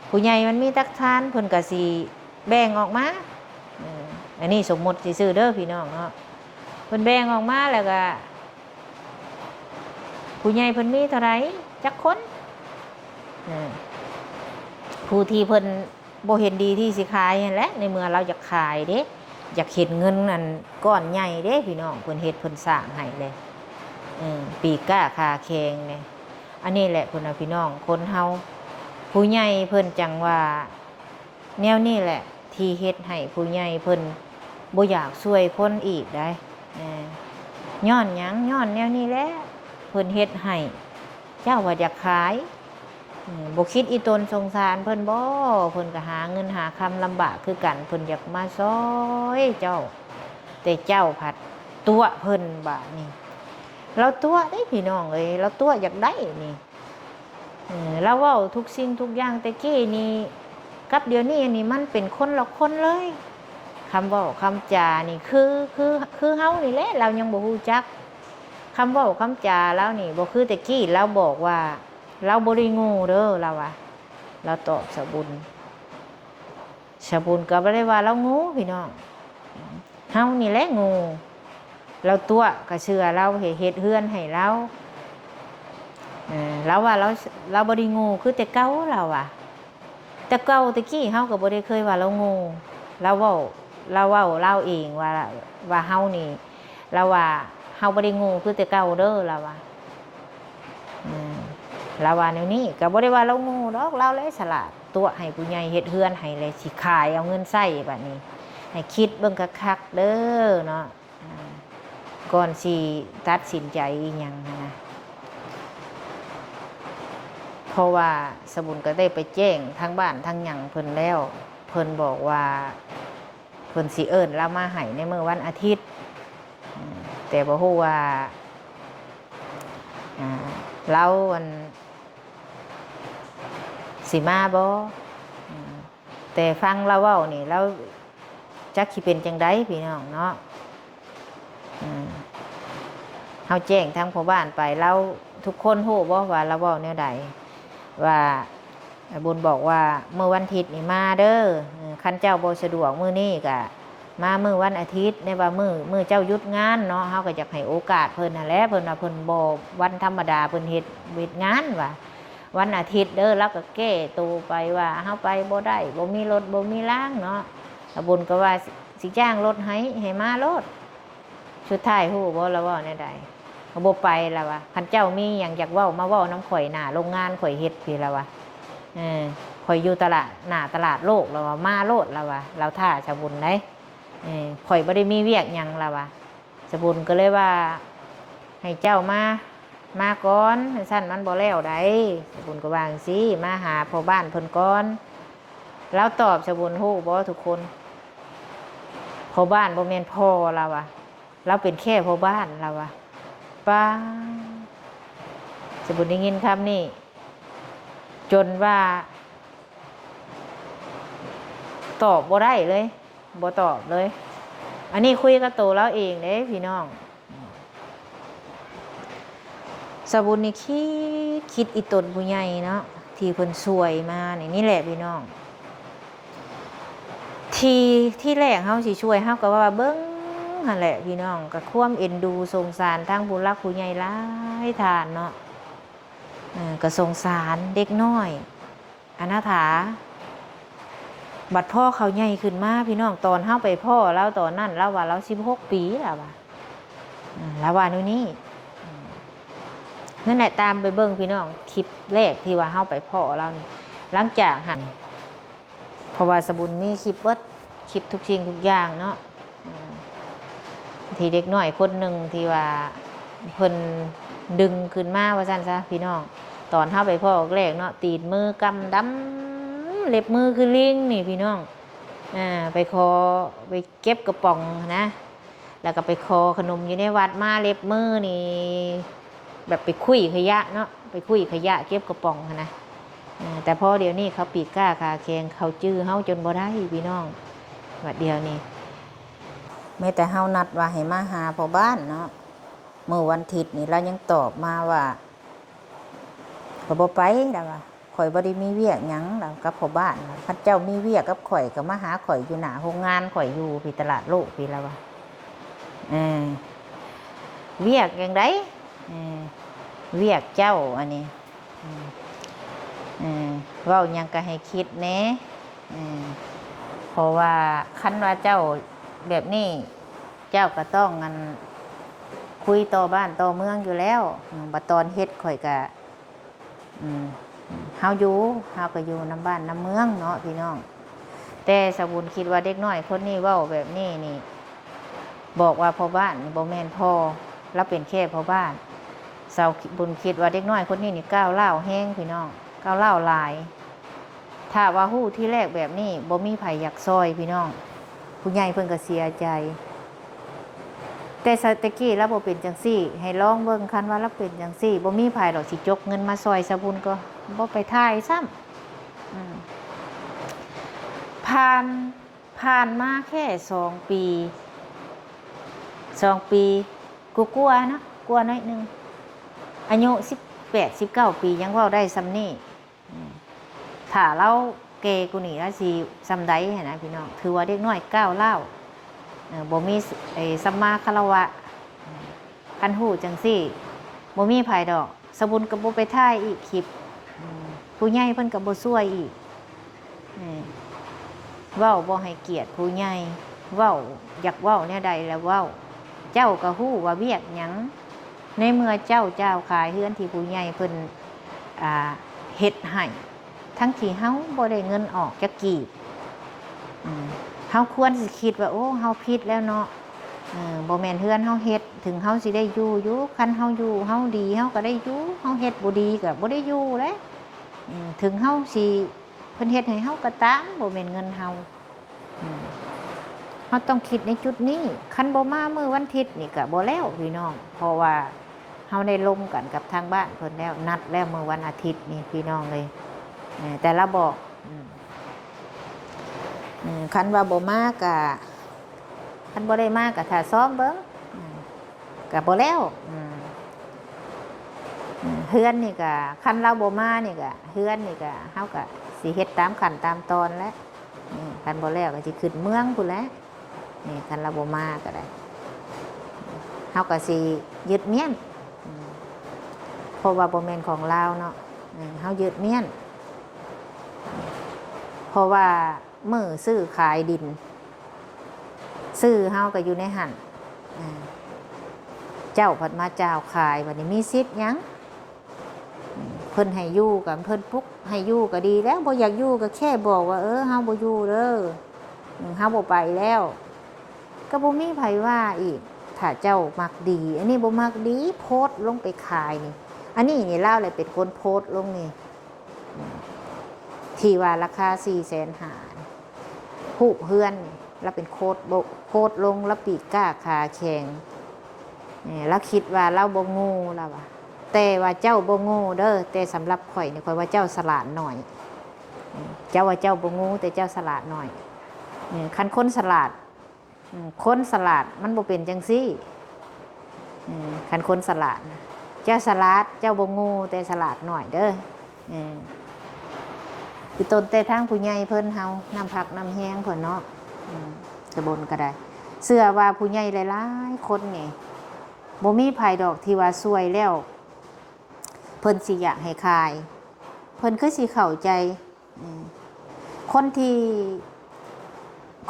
ຜູ້ໃຫຍ່ມັນມີຫຼັກຖານ ເພິ່ນກະຊິແບ່ງອອກມາ ເອີ ອັນນີ້ສົມມຸດຊື່ໆເດີພີ່ນ້ອງເນາະ ເພິ່ນແບ່ງອອກມາແລ້ວກະ ຜູ້ໃຫຍ່ເພິ່ນມີເທົ່າໃດ ຈັກຄົນ ເອີ ຜູ້ທີ່ເພິ່ນບໍ່ເຫັນດີທີ່ຊິຂາຍຫັ້ນແຫຼະ ໃນເມື່ອລາວຢາກຂາຍເດ້ ຢາກເຫັນເງິນອັນກ້ອນໃຫຍ່ເດ້ພີ່ນ້ອງ ເພິ່ນເຮັດເພິ່ນສ້າງໃຫ້ເດ້ ເອີ ປີກກ້າຂາແຂງເດ້. ອັນນີ້ແຫຼະພຸ້ນນະພີ່ນ້ອງ ຄົນເຮົາ ຜູ້ໃຫຍ່ເພິ່ນຈັ່ງວ່າ ແນວນີ້ແຫຼະທີ່ເຮັດໃຫ້ຜູ້ໃຫຍ່ເພິ່ນບໍ່ຢາກຊ່ວຍຄົນອີກໄດ໋ ເອີ ຍ້ອນຫຍັງ? ຍ້ອນແນວນີ້ແຫຼະ ເພິ່ນເຮັດໃຫ້ເຈົ້າວ່າຢາກຂາຍ ເອີ ບໍ່ຄິດອີ່ຕົນສົງສານເພິ່ນບໍ? ເພິ່ນກໍຫາເງິນຫາຄຳລຳບາກຄືກັນ ເພິ່ນຢາກມາຊ່ອຍເຈົ້າ ແຕ່ເຈົ້າພັດຕົວະເພິ່ນບາດນີ້ ລາວຕົວະເດ້ພີ່ນ້ອງເອີຍ ລາວຕົວະຢາກໄດ້ນີ້. ເອີ ລາວເວົ້າທຸກສິ່ງທຸກຢ່າງແຕ່ກີ້ນີ້ ກັບດຽວນີ້ນີ້ມັນເປັນຄົນລະຄົນເລີຍ ຄຳເວົ້າຄຳຈານີ້ ຄື ຄື ຄືເຮົານີ້ແຫຼະ ລາວຍັງບໍ່ຮູ້ຈັກ ຄຳເວົ້າຄຳຈາລາວນີ້ບໍ່ຄືແຕ່ກີ້ ລາວບອກວ່າລາວບໍ່ໄດ້ໂງ່ເດີ ລາວວ່າ ລາວຕອບສາວບຸນ. ສາວບຸນກໍບໍ່ໄດ້ວ່າລາວໂງ່ພີ່ນ້ອງ ເຮົານີ້ແຫຼະໂງ່ ລາວຕົວະກໍເຊື່ອລາວ ເຮັດເຮືອນໃຫ້ລາວ ເອີ ລາວວ່າລາວ ລາວບໍ່ໄດ້ໂງ່ຄືແຕ່ເກົ່າ ລາວວ່າ ແຕ່ເກົ່າແຕ່ກີ້ເຮົາກໍບໍ່ໄດ້ເຄີຍວ່າລາວໂງ່ ລາວເວົ້າ ລາວເວົ້າລາວເອງວ່າ ວ່າເຮົານີ້ ລາວວ່າເຮົາບໍ່ໄດ້ໂງ່ຄືແຕ່ເກົ່າເດີ ລາວວ່າ ເອີ ລາວວ່າແນວນີ້. ກໍບໍ່ໄດ້ວ່າລາວໂງ່ດອກ, ລາວແຫຼະສະຫຼາດ, ຕົວະໃຫ້ຜູ້ໃຫຍ່ເຮັດເຮືອນໃຫ້ ແລະຊິຂາຍເອົາເງິນໃຊ້. ບາດນີ້ໃຫ້ຄິດເບິ່ງຄັກໆເດີເນາະ ກ່ອນຊິຕັດສິນໃຈອີ່ຫຍັງຫັ້ນນະ. ເພາະວ່າສະບຸນກໍໄດ້ໄປແຈ້ງທາງບ້ານທາງຫຍັງເພິ່ນແລ້ວ, ເພິ່ນບອກວ່າເພິ່ນຊິເອີ້ນລາວມາໃຫ້ໃນມື້ວັນອາທິດ, ແຕ່ບໍ່ຮູ້ວ່າ ອ່າ ລາວ ອັນ ຊິມາບໍ່. ແຕ່ຟັງລາວເວົ້ານີ້ ລາວຈັກຊິເປັນຈັ່ງໃດພີ່ນ້ອງເນາະ. ເຮົາແຈ້ງທາງພໍ່ບ້ານໄປ, ລາວ ທຸກຄົນຮູ້ບໍ່ວ່າລາວເວົ້າແນວໃດ? ວ່າ ບຸນບອກວ່າ ມື້ວັນທິດນີ້ມາເດີ, ຄັນເຈົ້າບໍ່ສະດວກມື້ນີ້ກະມາມື້ວັນອາທິດ, ແນວວ່າມື້ ມື້ເຈົ້າຢຸດງານເນາະ, ເຮົາກໍຢາກໃຫ້ໂອກາດເພິ່ນຫັ້ນແຫຼະ. ເພິ່ນວ່າເພິ່ນບໍ່ ວັນທຳມະດາເພິ່ນເຮັດ ເຮັດງານວ່າ ວັນອາທິດເດີ. ລາວກໍແກ້ໂຕໄປວ່າເຮົາໄປບໍ່ໄດ້, ບໍ່ມີລົດ ບໍ່ມີລາງເນາະ. ອາບຸນກໍວ່າຊິ ຊິຈ້າງລົດໃຫ້ ໃຫ້ມາໂລດ. ສຸດທ້າຍຮູ້ບໍ່ລາວເວົ້າແນວໃດ? ບໍ່ໄປລາວວ່າ, ຄັນເຈົ້າມີຫຍັງຢາກເວົ້າ ມາເວົ້ານຳຂ້ອຍໜ້າໂຮງງານຂ້ອຍເຮັດພີ້ລາວວ່າ. ເອີ ຂ້ອຍຢູ່ຕະຫຼາດ ໜ້າຕະຫຼາດໂລກລາວວ່າ, ມາໂລດລາວວ່າ, ລາວທ້າສາວບຸນໄດ໋. ເອີ ຂ້ອຍບໍ່ໄດ້ມີວຽກຫຍັງລາວວ່າ. ສາວບຸນກໍເລີຍວ່າ ໃຫ້ເຈົ້າມາ ມາກ່ອນ, ຊັ້ນມັນບໍ່ແລ້ວໃດ໋. ສາວບຸນກໍວ່າຈັ່ງຊີ້, ມາຫາພໍ່ບ້ານເພິ່ນກ່ອນ. ລາວຕອບສາວບຸນຮູ້ບໍ່ທຸກຄົນ? ພໍ່ບ້ານບໍ່ແມ່ນພໍ່ລາວວ່າ, ລາວເປັນແຄ່ພໍ່ບ້ານລາວວ່າ. ປ້າ ສາວບຸນໄດ້ຍິນຄຳນີ້ຈົນວ່າຕອບບໍ່ໄດ້ເລີຍ, ບໍ່ຕອບເລີຍ. ອັນນີ້ຄຸຍກັບໂຕລາວເອງເດ້ພີ່ນ້ອງ. ສາວບຸນນີ້ຄິດ ຄິດອີ່ຕົນຜູ້ໃຫຍ່ເນາະ ທີ່ເພິ່ນຊ່ວຍມານີ້. ນີ້ແຫຼະພີ່ນ້ອງ ທີ່ ທີ່ແລກເຮົາຊິຊ່ວຍ ເຮົາກໍວ່າເບິ່ງຫັ້ນແຫຼະພີ່ນ້ອງ, ກໍຄວາມເອັນດູສົງສານທາງຜູ້ຫຼັກຜູ້ໃຫຍ່ຫຼາຍທ່ານເນາະ. ເອີ ກໍສົງສານເດັກນ້ອຍ ອະນາຖາ. ບັດພໍເຂົາໃຫຍ່ຂຶ້ນມາພີ່ນ້ອງ, ຕອນເຮົາໄປພໍ້ລາວຕອນນັ້ນ ລາວວ່າລາວສິບຫົກປີ ລາວວ່າ ເອີ ລາວວ່າແນວນີ້. ເອີ ນັ້ນແຫຼະ ຕາມໄປເບິ່ງພີ່ນ້ອງ ຄລິບແລກທີ່ວ່າເຮົາໄປພໍ້ລາວນີ້. ຫຼັງຈາກຫັ້ນ ເພາະວ່າສະບຸນມີຄລິບເບິດ, ຄລິບທຸກສິ່ງທຸກຢ່າງເນາະ. ເອີ ທີ່ເດັກນ້ອຍຄົນໜຶ່ງທີ່ວ່າເພິ່ນດຶງຂຶ້ນມາວ່າຊັ້ນຊະພີ່ນ້ອງ. ຕອນເຮົາໄປພໍ້ແລກເນາະ, ຕີນມືກຳດຳ ເລັບມືຄືລີງນີ້ພີ່ນ້ອງ. ອ່າ ໄປຂໍ ໄປເກັບກະປ໋ອງຫັ້ນນະ, ແລ້ວກໍໄປຂໍຂະໜົມຢູ່ໃນວັດມາ, ເລັບມືນີ້ແບບໄປຄຸຍຂະຫຍະເນາະ, ໄປຄຸຍຂະຫຍະເກັບກະປ໋ອງຫັ້ນນະ. ເອີ ແຕ່ພໍດຽວນີ້ເຂົາປີກກ້າຂາແຂງ, ເຂົາຈື່ເຮົາຈົນບໍ່ໄດ້ພີ່ນ້ອງ. ບັດດຽວນີ້ ແມ້ແຕ່ເຮົານັດວ່າໃຫ້ມາຫາພໍ່ບ້ານເນາະ ມື້ວັນທິດນີ້, ລາວຍັງຕອບມາວ່າ ຂ້ອຍບໍ່ໄປ ລາວວ່າ, ຂ້ອຍບໍ່ໄດ້ມີວຽກຫຍັງ ລາວ ກັບພໍ່ບ້ານ. ຄັນເຈົ້າມີວຽກກັບຂ້ອຍ ກໍມາຫາຂ້ອຍຢູ່ໜ້າໂຮງງານຂ້ອຍ ຢູ່ທີ່ຕະຫຼາດໂລກພີ້ ລາວວ່າ. ເອີ ວຽກຫຍັງໃດ? ເອີ ວຽກເຈົ້າອັນນີ້. ເອີ ເວົ້າຫຍັງກໍໃຫ້ຄິດແດ່. ເອີ ເພາະວ່າຄັນວ່າເຈົ້າແບບນີ້ ເຈົ້າກໍຕ້ອງ ອັນ ຄຸຍຕໍ່ບ້ານຕໍ່ເມືອງຢູ່ແລ້ວ. ບັດຕອນເຮັດຂ້ອຍກະ ອືມ ເຮົາຢູ່ ເຮົາກໍຢູ່ນຳບ້ານນຳເມືອງເນາະພີ່ນ້ອງ. ແຕ່ສາວບຸນຄິດວ່າເດັກນ້ອຍຄົນນີ້ເວົ້າແບບນີ້ນີ້ ບອກວ່າພໍ່ບ້ານນີ້ບໍ່ແມ່ນພໍ່, ລາວເປັນແຄ່ພໍ່ບ້ານ. ສາວບຸນຄິດວ່າເດັກນ້ອຍຄົນນີ້ນີ້ກ້າວຮ້າວແຮງພີ່ນ້ອງ, ກ້າວຮ້າວຫຼາຍ. ຖ້າວ່າຮູ້ທີແລກແບບນີ້ ບໍ່ມີໃຜຢາກຊ່ອຍພີ່ນ້ອງ, ຜູ້ໃຫຍ່ເພິ່ນກໍເສຍໃຈ. ແຕ່ສະ ແຕ່ກີ້ລາວບໍ່ເປັນຈັ່ງຊີ້, ໃຫ້ລອງເບິ່ງ, ຄັນວ່າລາວເປັນຈັ່ງຊີ້ ບໍ່ມີໃຜດອກຊິຈົກເງິນມາຊ່ອຍສາວບຸນ, ກໍບໍ່ໄປຖ່າຍຊ້ຳ. ອືມ ຜ່ານ ຜ່ານມາແຄ່ສອງປີ ສອງປີກວ່າໆເນາະ, ກວ່າໜ້ອຍໜຶ່ງ, ອາຍຸສິບແປດ ສິບເກົ້າປີ ຍັງເວົ້າໄດ້ສ່ຳນີ້. ຖ້າລາວແກ່ກວ່ານີ້ລາວຊິສ່ຳໃດຫັ້ນນະພີ່ນ້ອງ. ຖືວ່າເດັກນ້ອຍກ້າວຮ້າວ, ເອີ ບໍ່ມີ ເອີ ສຳມາຄາລະວະ. ຄັນຮູ້ຈັ່ງຊີ້ ບໍ່ມີໃຜດອກ. ສາວບຸນກໍບໍ່ໄປຖ່າຍອີກຄລິບ, ອືມ ຜູ້ໃຫຍ່ເພິ່ນກໍບໍ່ຊ່ວຍອີກ. ເອີ ເວົ້າບໍ່ໃຫ້ກຽດຜູ້ໃຫຍ່, ເວົ້າ ຢາກເວົ້າແນວໃດລະເວົ້າ. ເຈົ້າກໍຮູ້ວ່າວຽກຫຍັງ, ໃນເມື່ອເຈົ້າຈ້າວຂາຍເຮືອນທີ່ຜູ້ໃຫຍ່ເພິ່ນ ອ່າ ເຮັດໃຫ້ ທັງທີ່ເຮົາບໍ່ໄດ້ເງິນອອກຈັກກີບ. ອືມ ເຮົາຄວນຊິຄິດວ່າ ໂອ້ ເຮົາຜິດແລ້ວເນາະ. ເອີ ບໍ່ແມ່ນເຮືອນເຮົາເຮັດ, ເຖິງເຮົາຊິໄດ້ຢູ່ຢູ່, ຄັນເຮົາຢູ່ເຮົາດີ ເຮົາກໍໄດ້ຢູ່, ເຮົາເຮັດບໍ່ດີກໍບໍ່ໄດ້ຢູ່ແຫຼະ. ເອີ ເຖິງເຮົາຊິ ເພິ່ນເຮັດໃຫ້ເຮົາກໍຕາມ, ບໍ່ແມ່ນເງິນເຮົາ. ອືມ ເຮົາຕ້ອງຄິດໃນຈຸດນີ້. ຄັນບໍ່ມາມື້ວັນທິດນີ້ກໍບໍ່ແລ້ວພີ່ນ້ອງ, ເພາະວ່າເຮົາໄດ້ລົມກັນກັບທາງບ້ານເພິ່ນແລ້ວ, ນັດແລ້ວມື້ວັນອາທິດນີ້ພີ່ນ້ອງເອີຍ. ເອີ ແຕ່ລະບອກ ອືມ ອືມ ຄັນວ່າບໍ່ມາກໍ ຄັນບໍ່ໄດ້ມາກໍຖ້າຊ້ອມເບິ່ງ ອືມ ກໍບໍ່ແລ້ວ. ອືມ ອືມ ເຮືອນນີ້ກໍ ຄັນລາວບໍ່ມານີ້ກໍ ເຮືອນນີ້ກໍ ເຮົາກໍຊິເຮັດຕາມຂັ້ນຕາມຕອນແຫຼະ. ນີ້ ຄັນບໍ່ແລ້ວກໍຊິຂຶ້ນເມືອງພຸ້ນແຫຼະ. ນີ້ ຄັນລາວບໍ່ມາກໍໄດ້ ເຮົາກໍຊິຍຶດມ້ຽນ. ອືມ ເພາະວ່າບໍ່ແມ່ນຂອງລາວເນາະ. ອືມ ເຮົາຍຶດມ້ຽນ ເພາະວ່າ ມື້ຊື້ຂາຍດິນ ຊື່ເຮົາກໍຢູ່ໃນຫັ້ນ. ເອີ ເຈົ້າພັດມາຈ້າວຂາຍ, ບັດນີ້ມີສິດຫຍັງ? ເພິ່ນໃຫ້ຢູ່ກໍເພິ່ນປຸກໃຫ້ຢູ່ກໍດີແລ້ວ, ບໍ່ຢາກຢູ່ກໍແຄ່ບອກວ່າ ເອີ ເຮົາບໍ່ຢູ່ເດີ, ເຮົາບໍ່ໄປແລ້ວ, ກໍບໍ່ມີໃຜວ່າອີກ. ຖ້າເຈົ້າມັກດີ, ອັນນີ້ບໍ່ມັກດີ, ໂພສລົງໄປຂາຍນີ້. ອັນນີ້ນີ້ລາວແຫຼະເປັນຄົນໂພສລົງນີ້. ທີ່ວ່າລາຄາສີ່ແສນຫ້າ ຮູບເຮືອນນີ້ ລາວເປັນໂຄດໂບ ໂຄດລົງ, ລາວປີກກ້າຂາແຂງ. ເອີ ລາວຄິດວ່າລາວບໍ່ໂງ່ ລາວວ່າ, ແຕ່ວ່າເຈົ້າບໍ່ໂງ່ເດີ, ແຕ່ສຳລັບຂ້ອຍນີ້ ຂ້ອຍວ່າເຈົ້າສະຫຼາດໜ້ອຍ. ເຈົ້າວ່າເຈົ້າບໍ່ໂງ່ ແຕ່ເຈົ້າສະຫຼາດໜ້ອຍ. ເອີ ຄັນຄົນສະຫຼາດ ອືມ ຄົນສະຫຼາດມັນບໍ່ເປັນຈັ່ງຊີ້. ອືມ ຄັນຄົນສະຫຼາດນະ ເຈົ້າສະຫຼາດ, ເຈົ້າບໍ່ໂງ່ ແຕ່ສະຫຼາດໜ້ອຍເດີ. ເອີ ຄືຕົ້ນແຕ່ທາງຜູ້ໃຫຍ່ເພິ່ນເຮົາ ນ້ຳພັກນ້ຳແຮງເພິ່ນເນາະ. ອືມ ສະບົນກໍໄດ້ ເຊື່ອວ່າຜູ້ໃຫຍ່ຫຼາຍໆຄົນນີ້ ບໍ່ມີໃຜດອກທີ່ວ່າຊ່ວຍແລ້ວ ເພິ່ນຊິຢາກໃຫ້ຂາຍ, ເພິ່ນຄືຊິເຂົ້າໃຈ. ອືມ ຄົນທີ່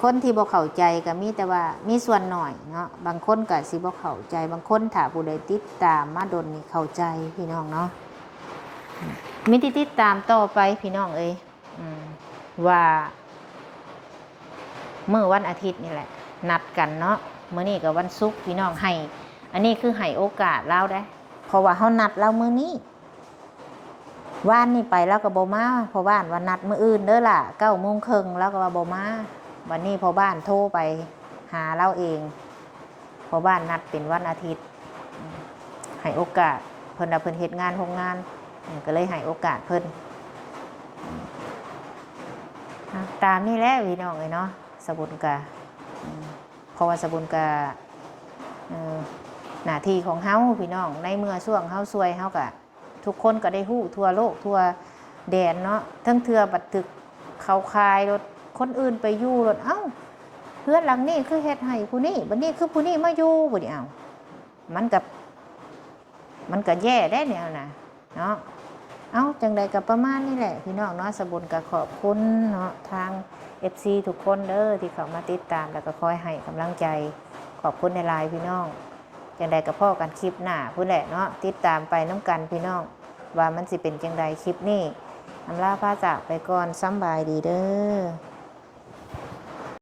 ຄົນທີ່ບໍ່ເຂົ້າໃຈກໍມີແຕ່ວ່າມີສ່ວນໜ້ອຍເນາະ, ບາງຄົນກໍຊິບໍ່ເຂົ້າໃຈ, ບາງຄົນຖ້າຜູ້ໃດຕິດຕາມມາດົນນີ້ເຂົ້າໃຈພີ່ນ້ອງເນາະ. ມີແຕ່ຕິດຕາມຕໍ່ໄປພີ່ນ້ອງເອີຍ. ອືມ ວ່າມື້ວັນອາທິດນີ້ແຫຼະ ນັດກັນເນາະ, ມື້ນີ້ກໍວັນສຸກພີ່ນ້ອງ. ໃຫ້ ອັນນີ້ຄືໃຫ້ໂອກາດລາວເດ້, ເພາະວ່າເຮົານັດລາວມື້ນີ້. ວານນີ້ໄປລາວກໍບໍ່ມາ, ພໍ່ບ້ານວ່ານັດມື້ອື່ນເດີຫຼ້າ ເກົ້າໂມງເຄິ່ງ ລາວກໍວ່າບໍ່ມາ. ບັດນີ້ພໍ່ບ້ານໂທໄປຫາລາວເອງ, ພໍ່ບ້ານນັດເປັນວັນອາທິດ ໃຫ້ໂອກາດເພິ່ນ, ວ່າເພິ່ນເຮັດງານໂຮງງານ ກໍເລີຍໃຫ້ໂອກາດເພິ່ນ. ຕາມນີ້ແຫຼະພີ່ນ້ອງເອີຍເນາະ, ສະບຸນກະ ເພາະວ່າສະບຸນກະ ໜ້າທີ່ຂອງເຮົາພີ່ນ້ອງ, ໃນເມື່ອຊ່ວງເຮົາຊ່ວຍ ເຮົາກະ ທຸກຄົນກໍໄດ້ຮູ້ທົ່ວໂລກທົ່ວແດນເນາະ, ເຖິງເທື່ອບັດຖືກເຂົາຂາຍລົດ ຄົນອື່ນໄປຢູ່ລົດ, ເອົ້າ ເຮືອນຫຼັງນີ້ຄືເຮັດໃຫ້ຜູ້ນີ້, ບັດນີ້ຄືຜູ້ນີ້ມາຢູ່, ບັດນີ້ ເອົ້າ ມັນກໍ ມັນກໍແຍ່ໄດ໋ແນວນະເນາະ. ເອົ້າ ຈັ່ງໃດກໍປະມານນີ້ແຫຼະພີ່ນ້ອງເນາະ, ສະບຸນກໍຂອບຄຸນເນາະ ທາງເອັຟຊີທຸກຄົນເດີ ທີ່ເຂົ້າມາຕິດຕາມ ແລ້ວກໍຄອຍໃຫ້ກຳລັງໃຈ, ຂອບຄຸນຫຼາຍໆພີ່ນ້ອງ. ຈັ່ງໃດກໍພໍ້ກັນຄລິບໜ້າພຸ້ນແຫຼະເນາະ, ຕິດຕາມໄປນຳກັນພີ່ນ້ອງ ວ່າມັນຊິເປັນຈັ່ງໃດ. ຄລິບນີ້ອຳລາພາຈາກໄປກ່ອນ, ສຳບາຍດີເດີ.